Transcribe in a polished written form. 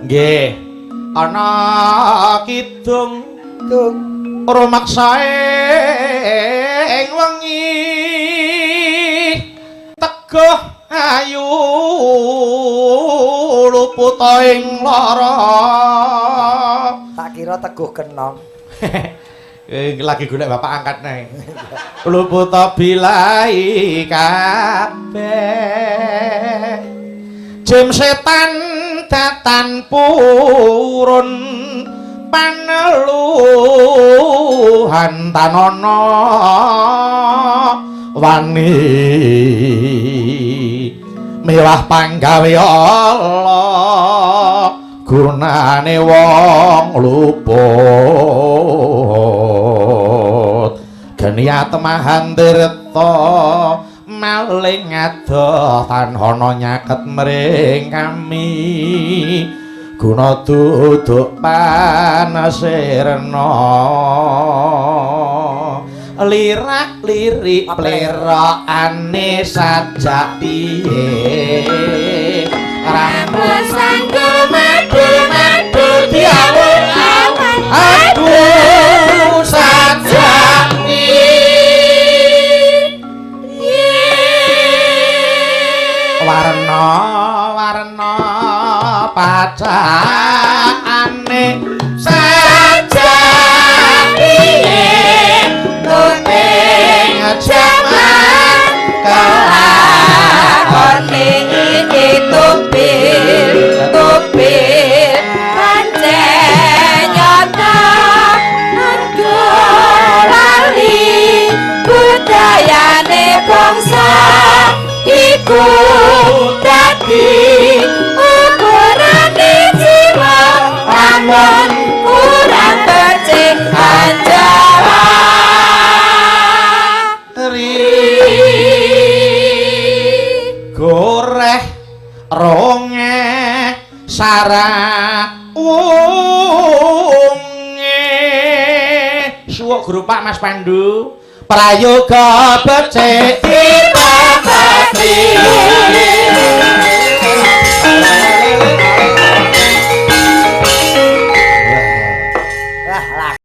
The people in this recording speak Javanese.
Nggih. Ana kidung Dung rumaksa ing wengi teguh ayu luput ing lara. Tak kira teguh kenong. Eh, lagi golek bapak angkat neng. Luput bilai kabeh. Jim setan datan purun paneluhan tanana wani mewah panggawe Allah gunane wong luput geniat mahantirta maling adoh tan ana nyaket mring kami guna duduk panasirna lirak lirik plerokane sajak piye rambut sanggo madu-madu diawur aduh sajak warna warna pacakane sajak piye Nuting jaman kelakone iki tupil tupil pancen nyata aduh lali budayane bangsa iku dadi ukurane jiwa lamun kurang becik anjawa. Ri goreh ronge sara unge suwuk guru Pak Mas Pandu prayoga becik.